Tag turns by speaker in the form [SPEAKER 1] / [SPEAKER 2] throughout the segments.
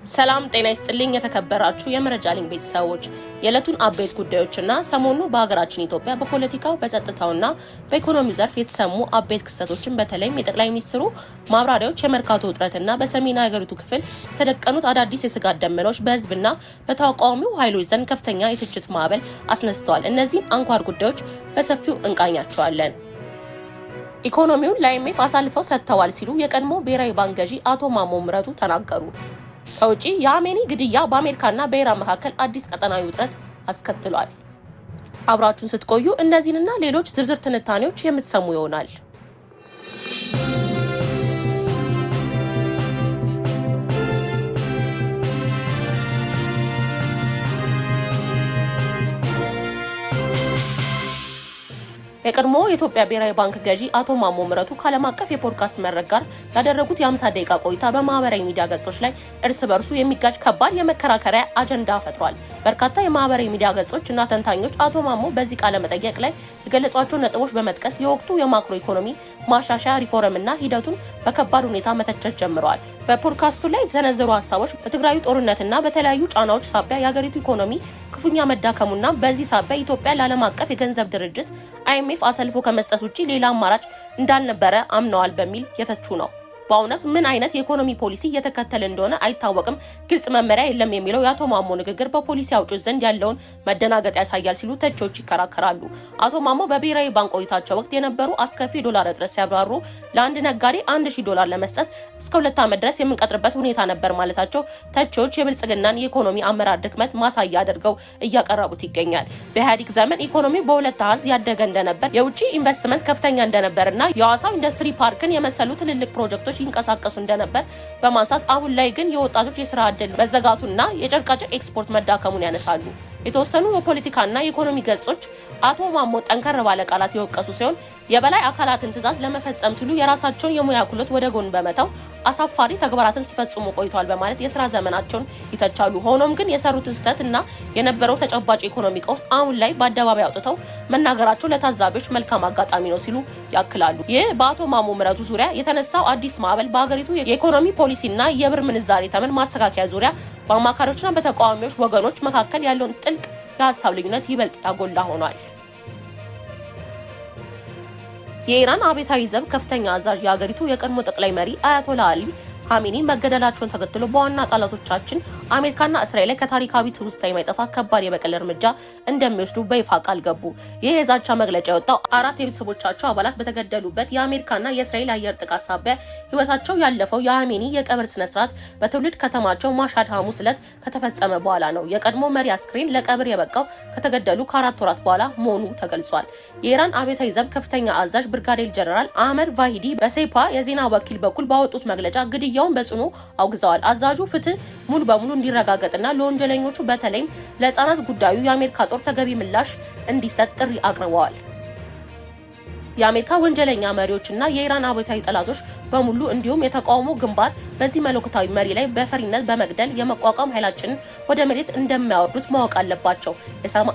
[SPEAKER 1] ሰላም ጤና ይስጥልኝ። የተከበራችሁ የመረጃ ሊንክ ቤተሰቦች፣ የዕለቱን አበይት ጉዳዮችና ሰሞኑ በሀገራችን ኢትዮጵያ በፖለቲካው፣ በጸጥታውና በኢኮኖሚው ዘርፍ የተሰሙ አበይት ክስተቶችን፣ በተለይም የጠቅላይ ሚኒስትሩ ማብራሪያዎች፣ የመርካቶ ውጥረትና በሰሜን ሀገሪቱ ክፍል የተደቀኑት አዳዲስ የስጋት ደመናዎች በሕዝብና በተቃዋሚው ኃይሎች ዘንድ ከፍተኛ የትችት ማዕበል አስነስተዋል። እነዚህን አንኳር ጉዳዮች በሰፊው እንቃኛቸዋለን። ኢኮኖሚውን ለአይኤምኤፍ አሳልፈው ሰጥተዋል ሲሉ የቀድሞ ብሔራዊ ባንክ ገዢ አቶ ማሞ ምህረቱ ተናገሩ። ከውጪ፣ የሃሜኒ ግድያ በአሜሪካና በኢራን መካከል አዲስ ቀጠናዊ ውጥረት አስከትሏል። አብራችሁን ስትቆዩ እነዚህንና ሌሎች ዝርዝር ትንታኔዎች የምትሰሙ ይሆናል። የቀድሞ የኢትዮጵያ ብሔራዊ ባንክ ገዢ አቶ ማሞ ምህረቱ ከዓለም አቀፍ የፖድካስት መድረክ ጋር ያደረጉት የ50 ደቂቃ ቆይታ በማህበራዊ ሚዲያ ገጾች ላይ እርስ በርሱ የሚጋጭ ከባድ የመከራከሪያ አጀንዳ ፈጥሯል። በርካታ የማህበራዊ ሚዲያ ገጾች እና ተንታኞች አቶ ማሞ በዚህ ቃለ መጠይቅ ላይ የገለጿቸውን ነጥቦች በመጥቀስ የወቅቱ የማክሮ ኢኮኖሚ ማሻሻያ ሪፎርም እና ሂደቱን በከባድ ሁኔታ መተቸት ጀምረዋል። በፖድካስቱ ላይ የተሰነዘሩ ሀሳቦች በትግራዩ ጦርነትና በተለያዩ ጫናዎች ሳቢያ የሀገሪቱ ኢኮኖሚ ክፉኛ መዳከሙና በዚህ ሳቢያ ኢትዮጵያ ለዓለም አቀፍ የገንዘብ ድርጅት አይኤምኤፍ አሳልፎ ከመስጠት ውጪ ሌላ አማራጭ እንዳልነበረ አምነዋል በሚል የተቹ ነው። በእውነት ምን አይነት የኢኮኖሚ ፖሊሲ እየተከተለ እንደሆነ አይታወቅም፣ ግልጽ መመሪያ የለም የሚለው የአቶ ማሞ ንግግር በፖሊሲ አውጪዎች ዘንድ ያለውን መደናገጥ ያሳያል ሲሉ ተቺዎች ይከራከራሉ። አቶ ማሞ በብሔራዊ ባንክ ቆይታቸው ወቅት የነበሩ አስከፊ የዶላር እጥረት ሲያብራሩ፣ ለአንድ ነጋዴ 1,000 ዶላር ለመስጠት እስከ 2 ዓመት ድረስ የምንቀጥርበት ሁኔታ ነበር ማለታቸው ተቺዎች የብልጽግናን የኢኮኖሚ አመራር ድክመት ማሳያ አድርገው እያቀረቡት ይገኛል። በኢህአዴግ ዘመን ኢኮኖሚ በሁለት አሃዝ ያደገ እንደነበር፣ የውጭ ኢንቨስትመንት ከፍተኛ እንደነበርና የሐዋሳው ኢንዱስትሪ ፓርክን የመሰሉ ትልልቅ ፕሮጀክቶች ይንቀሳቀሱ እንደነበር በማንሳት፣ አሁን ላይ ግን የወጣቶች የስራ ዕድል መዘጋቱና የጨርቃጨርቅ ኤክስፖርት መዳከሙን ያነሳሉ። የተወሰኑ የፖለቲካና የኢኮኖሚ ገጾች አቶ ማሞ ጠንከር ባለ ቃላት የወቀሱ ሲሆን፣ የበላይ አካላትን ትዕዛዝ ለመፈጸም ሲሉ የራሳቸውን የሙያ ክህሎት ወደ ጎን በመተው አሳፋሪ ተግባራትን ሲፈጽሙ ቆይተዋል በማለት የስራ ዘመናቸውን ይተቻሉ። ሆኖም ግን የሰሩትን ስህተት እና የነበረው ተጨባጭ ኢኮኖሚ ቀውስ አሁን ላይ በአደባባይ አውጥተው መናገራቸው ለታዛቢዎች መልካም አጋጣሚ ነው ሲሉ ያክላሉ። ይህ በአቶ ማሞ ምህረቱ ዙሪያ የተነሳው አዲስ ማዕበል በሀገሪቱ የኢኮኖሚ ፖሊሲና የብር ምንዛሬ ተመን ማስተካከያ ዙሪያ በአማካሪዎችና በተቃዋሚዎች ወገኖች መካከል ያለውን ጥልቅ የሀሳብ ልዩነት ይበልጥ ያጎላ ሆኗል። የኢራን አብዮታዊ ዘብ ከፍተኛ አዛዥ የሀገሪቱ የቀድሞ ጠቅላይ መሪ አያቶላ አሊ ሀሜኒ መገደላቸውን ተከትሎ በዋና ጠላቶቻችን አሜሪካና እስራኤል ላይ ከታሪካዊ ትውስታ የማይጠፋ ከባድ የበቀል እርምጃ እንደሚወስዱ በይፋ ቃል ገቡ። ይህ የዛቻ መግለጫ የወጣው አራት የቤተሰቦቻቸው አባላት በተገደሉበት የአሜሪካና የእስራኤል አየር ጥቃት ሳቢያ ሕይወታቸው ያለፈው የሀሜኒ የቀብር ስነስርዓት በትውልድ ከተማቸው ማሻድ ሐሙስ ዕለት ከተፈጸመ በኋላ ነው። የቀድሞ መሪ አስክሬን ለቀብር የበቃው ከተገደሉ ከ4 ወራት በኋላ መሆኑ ተገልጿል። የኢራን አብዮታዊ ዘብ ከፍተኛ አዛዥ ብርጋዴር ጀነራል አህመድ ቫሂዲ በሴፓ የዜና ወኪል በኩል ባወጡት መግለጫ ግድያውን በጽኑ አውግዘዋል። አዛዡ ፍትህ ሙሉ በሙሉ እንዲረጋገጥና ለወንጀለኞቹ፣ በተለይም ለህጻናት ጉዳዩ የአሜሪካ ጦር ተገቢ ምላሽ እንዲሰጥ ጥሪ አቅርበዋል። የአሜሪካ ወንጀለኛ መሪዎችና የኢራን አብዮታዊ ጠላቶች በሙሉ፣ እንዲሁም የተቃውሞ ግንባር በዚህ መለኮታዊ መሪ ላይ በፈሪነት በመግደል የመቋቋም ኃይላችንን ወደ መሬት እንደማያወርዱት ማወቅ አለባቸው።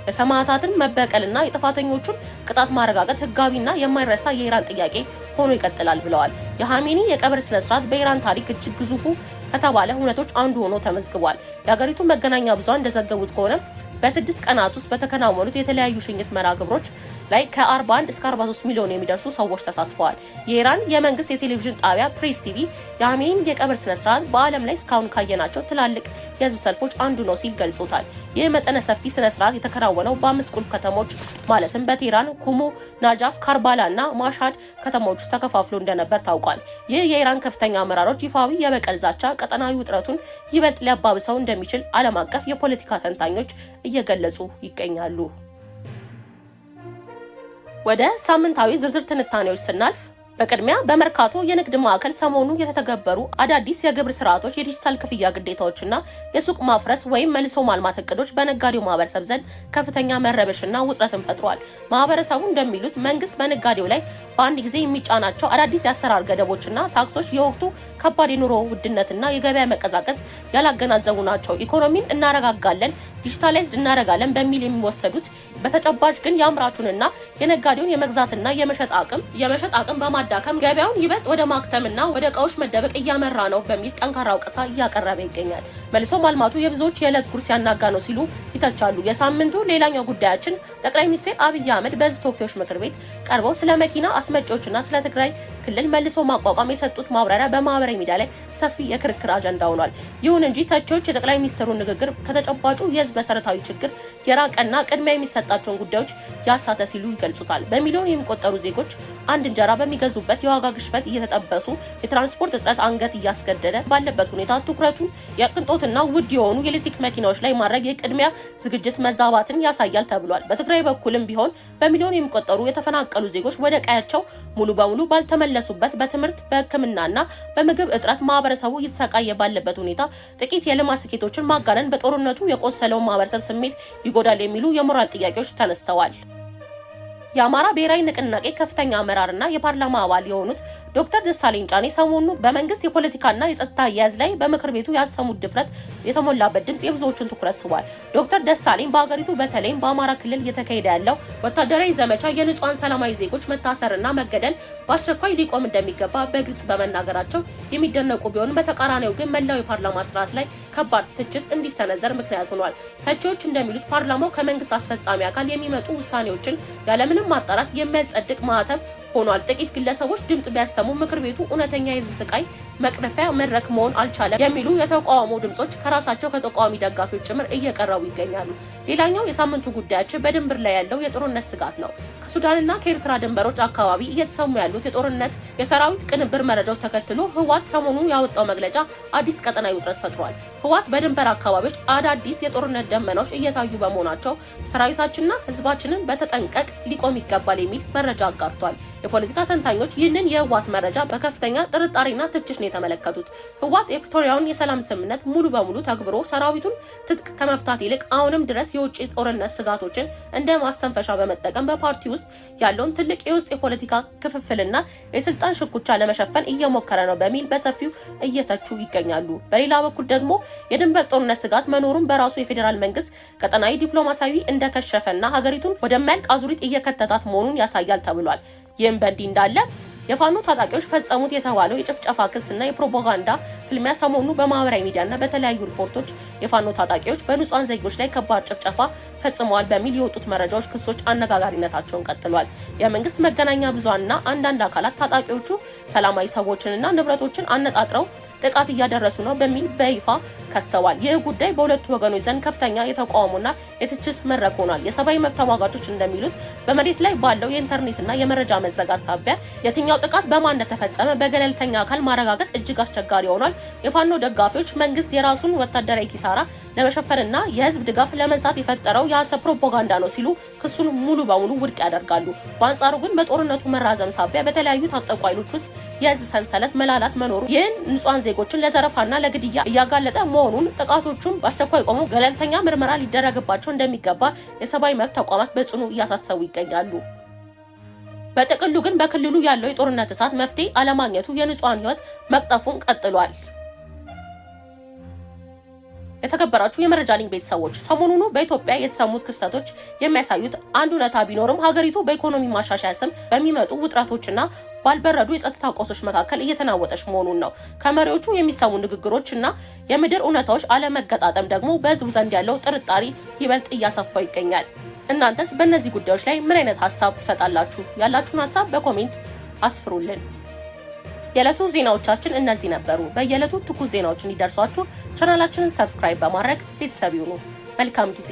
[SPEAKER 1] የሰማዕታትን መበቀልና የጥፋተኞቹን ቅጣት ማረጋገጥ ህጋዊና የማይረሳ የኢራን ጥያቄ ሆኖ ይቀጥላል ብለዋል። የሃሜኒ የቀብር ስነስርዓት በኢራን ታሪክ እጅግ ግዙፉ ከተባለ ሁነቶች አንዱ ሆኖ ተመዝግቧል። የሀገሪቱ መገናኛ ብዙሃን እንደዘገቡት ከሆነ በ6 ቀናት ውስጥ በተከናወኑት የተለያዩ ሽኝት መርሃ ግብሮች ላይ ከ41 እስከ 43 ሚሊዮን የሚደርሱ ሰዎች ተሳትፈዋል። የኢራን የመንግስት የቴሌቪዥን ጣቢያ ፕሬስ ቲቪ የሃሜኒን የቀብር ስነስርዓት በዓለም ላይ እስካሁን ካየናቸው ትላልቅ የህዝብ ሰልፎች አንዱ ነው ሲል ገልጾታል። ይህ መጠነ ሰፊ ስነስርዓት የተከናወነው በአምስት ቁልፍ ከተሞች፣ ማለትም በቴህራን፣ ቁም፣ ናጃፍ፣ ካርባላ እና ማሻድ ከተሞች ውስጥ ተከፋፍሎ እንደነበር ታውቋል። ይህ የኢራን ከፍተኛ አመራሮች ይፋዊ የበቀል ዛቻ ቀጠናዊ ውጥረቱን ይበልጥ ሊያባብሰው እንደሚችል ዓለም አቀፍ የፖለቲካ ተንታኞች እየገለጹ ይገኛሉ። ወደ ሳምንታዊ ዝርዝር ትንታኔዎች ስናልፍ፣ በቅድሚያ በመርካቶ የንግድ ማዕከል ሰሞኑ የተተገበሩ አዳዲስ የግብር ስርዓቶች፣ የዲጂታል ክፍያ ግዴታዎችና የሱቅ ማፍረስ ወይም መልሶ ማልማት እቅዶች በነጋዴው ማህበረሰብ ዘንድ ከፍተኛ መረበሽና ውጥረትን ፈጥሯል። ማህበረሰቡ እንደሚሉት መንግስት በነጋዴው ላይ በአንድ ጊዜ የሚጫናቸው አዳዲስ የአሰራር ገደቦችና ታክሶች የወቅቱ ከባድ የኑሮ ውድነትና የገበያ መቀዛቀዝ ያላገናዘቡ ናቸው። ኢኮኖሚን እናረጋጋለን፣ Digitalized እናደርጋለን በሚል የሚወሰዱት በተጨባጭ ግን የአምራቹንና የነጋዴውን የመግዛትና የመሸጥ አቅም በማዳከም ገበያውን ይበልጥ ወደ ማክተምና ወደ እቃዎች መደበቅ እያመራ ነው በሚል ጠንካራ ወቀሳ እያቀረበ ይገኛል። መልሶ ማልማቱ የብዙዎች የዕለት ጉርስ ያናጋ ነው ሲሉ ይተቻሉ። የሳምንቱ ሌላኛው ጉዳያችን ጠቅላይ ሚኒስትር አብይ አህመድ በሕዝብ ተወካዮች ምክር ቤት ቀርበው ስለ መኪና አስመጪዎችና ስለ ትግራይ ክልል መልሶ ማቋቋም የሰጡት ማብራሪያ በማህበራዊ ሚዲያ ላይ ሰፊ የክርክር አጀንዳ ሆኗል። ይሁን እንጂ ተቺዎች የጠቅላይ ሚኒስትሩን ንግግር ከተጨባጩ የህዝብ መሰረታዊ ችግር የራቀና ቅድሚያ የሚሰጣቸውን ጉዳዮች ያሳተ ሲሉ ይገልጹታል። በሚሊዮን የሚቆጠሩ ዜጎች አንድ እንጀራ በሚገዙበት የዋጋ ግሽበት እየተጠበሱ፣ የትራንስፖርት እጥረት አንገት እያስገደደ ባለበት ሁኔታ ትኩረቱን የቅንጦትና ውድ የሆኑ የኤሌክትሪክ መኪናዎች ላይ ማድረግ የቅድሚያ ዝግጅት መዛባትን ያሳያል ተብሏል። በትግራይ በኩልም ቢሆን በሚሊዮን የሚቆጠሩ የተፈናቀሉ ዜጎች ወደ ቀያቸው ሙሉ በሙሉ ባልተመለሱበት፣ በትምህርት፣ በሕክምናና በምግብ እጥረት ማህበረሰቡ እየተሰቃየ ባለበት ሁኔታ ጥቂት የልማት ስኬቶችን ማጋነን በጦርነቱ የቆሰለውን ማህበረሰብ ስሜት ይጎዳል የሚሉ የሞራል ጥያቄዎች ተነስተዋል። የአማራ ብሔራዊ ንቅናቄ ከፍተኛ አመራርና የፓርላማ አባል የሆኑት ዶክተር ደሳለኝ ጫኔ ሰሞኑን በመንግስት የፖለቲካና የጸጥታ አያያዝ ላይ በምክር ቤቱ ያሰሙት ድፍረት የተሞላበት ድምጽ የብዙዎችን ትኩረት ስቧል። ዶክተር ደሳለኝ በሀገሪቱ በተለይም በአማራ ክልል እየተካሄደ ያለው ወታደራዊ ዘመቻ፣ የንጹሐን ሰላማዊ ዜጎች መታሰርና መገደል በአስቸኳይ ሊቆም እንደሚገባ በግልጽ በመናገራቸው የሚደነቁ ቢሆንም፣ በተቃራኒው ግን መላው የፓርላማ ስርዓት ላይ ከባድ ትችት እንዲሰነዘር ምክንያት ሆኗል። ተቺዎች እንደሚሉት ፓርላማው ከመንግስት አስፈጻሚ አካል የሚመጡ ውሳኔዎችን ያለምንም ማጣራት የሚያጸድቅ ማህተም ሆኗል። ጥቂት ግለሰቦች ድምጽ ቢያሰሙ ምክር ቤቱ እውነተኛ የህዝብ ስቃይ መቅረፊያ መድረክ መሆን አልቻለም የሚሉ የተቃውሞ ድምጾች ከራሳቸው ከተቃዋሚ ደጋፊዎች ጭምር እየቀረቡ ይገኛሉ። ሌላኛው የሳምንቱ ጉዳያችን በድንበር ላይ ያለው የጦርነት ስጋት ነው። ከሱዳንና ከኤርትራ ድንበሮች አካባቢ እየተሰሙ ያሉት የጦርነት የሰራዊት ቅንብር መረጃዎች ተከትሎ ህወሓት ሰሞኑን ያወጣው መግለጫ አዲስ ቀጠናዊ ውጥረት ፈጥሯል። ህወሓት በድንበር አካባቢዎች አዳዲስ የጦርነት ደመናዎች እየታዩ በመሆናቸው ሰራዊታችንና ህዝባችንን በተጠንቀቅ ሊቆም ይገባል የሚል መረጃ አጋርቷል። የፖለቲካ ተንታኞች ይህንን የህወሓት መረጃ በከፍተኛ ጥርጣሬና ትችት ነው የተመለከቱት። ህወሓት የፕሪቶሪያውን የሰላም ስምምነት ሙሉ በሙሉ ተግብሮ ሰራዊቱን ትጥቅ ከመፍታት ይልቅ አሁንም ድረስ የውጭ ጦርነት ስጋቶችን እንደ ማስተንፈሻ በመጠቀም በፓርቲ ውስጥ ያለውን ትልቅ የውስጥ የፖለቲካ ክፍፍልና የስልጣን ሽኩቻ ለመሸፈን እየሞከረ ነው በሚል በሰፊው እየተቹ ይገኛሉ። በሌላ በኩል ደግሞ የድንበር ጦርነት ስጋት መኖሩን በራሱ የፌዴራል መንግስት ቀጠናዊ ዲፕሎማሲያዊ እንደከሸፈና ሀገሪቱን ወደማያልቅ አዙሪት እየከተታት መሆኑን ያሳያል ተብሏል። ይህም በእንዲህ እንዳለ የፋኖ ታጣቂዎች ፈጸሙት የተባለው የጭፍጨፋ ክስና የፕሮፓጋንዳ ፍልሚያ ሰሞኑ በማህበራዊ ሚዲያና በተለያዩ ሪፖርቶች የፋኖ ታጣቂዎች በንጹሃን ዜጎች ላይ ከባድ ጭፍጨፋ ፈጽመዋል በሚል የወጡት መረጃዎች፣ ክሶች አነጋጋሪነታቸውን ቀጥሏል። የመንግስት መገናኛ ብዙሃንና አንዳንድ አካላት ታጣቂዎቹ ሰላማዊ ሰዎችንና ንብረቶችን አነጣጥረው ጥቃት እያደረሱ ነው በሚል በይፋ ከሰዋል። ይህ ጉዳይ በሁለቱ ወገኖች ዘንድ ከፍተኛ የተቃውሞና የትችት መድረክ ሆኗል። የሰብአዊ መብት ተሟጋቾች እንደሚሉት በመሬት ላይ ባለው የኢንተርኔትና የመረጃ መዘጋት ሳቢያ የትኛው ጥቃት በማን እንደተፈጸመ በገለልተኛ አካል ማረጋገጥ እጅግ አስቸጋሪ ሆኗል። የፋኖ ደጋፊዎች መንግስት የራሱን ወታደራዊ ኪሳራ ለመሸፈንና የህዝብ ድጋፍ ለመንሳት የፈጠረው የሀሰት ፕሮፓጋንዳ ነው ሲሉ ክሱን ሙሉ በሙሉ ውድቅ ያደርጋሉ። በአንጻሩ ግን በጦርነቱ መራዘም ሳቢያ በተለያዩ ታጠቁ ኃይሎች ውስጥ የእዝ ሰንሰለት መላላት መኖሩ ይህን ንጹሐን ዜጎችን ለዘረፋና ለግድያ እያጋለጠ መሆኑን፣ ጥቃቶቹም በአስቸኳይ ቆመው ገለልተኛ ምርመራ ሊደረግባቸው እንደሚገባ የሰብአዊ መብት ተቋማት በጽኑ እያሳሰቡ ይገኛሉ። በጥቅሉ ግን በክልሉ ያለው የጦርነት እሳት መፍትሄ አለማግኘቱ የንጹሐን ህይወት መቅጠፉን ቀጥሏል። የተከበራችሁ የመረጃ ሊንክ ቤተሰቦች፣ ሰሞኑኑ በኢትዮጵያ የተሰሙት ክስተቶች የሚያሳዩት አንድ እውነታ ቢኖርም ሀገሪቱ በኢኮኖሚ ማሻሻያ ስም በሚመጡ ውጥረቶችና ባልበረዱ የጸጥታ ቀውሶች መካከል እየተናወጠች መሆኑን ነው። ከመሪዎቹ የሚሰሙ ንግግሮች እና የምድር እውነታዎች አለመገጣጠም ደግሞ በህዝቡ ዘንድ ያለው ጥርጣሬ ይበልጥ እያሰፋው ይገኛል። እናንተስ በእነዚህ ጉዳዮች ላይ ምን አይነት ሀሳብ ትሰጣላችሁ? ያላችሁን ሀሳብ በ comment አስፍሩልን። የዕለቱ ዜናዎቻችን እነዚህ ነበሩ። በየዕለቱ ትኩስ ዜናዎች እንዲደርሷችሁ ቻናላችንን subscribe በማድረግ ቤተሰብ ይሁኑ። መልካም ጊዜ።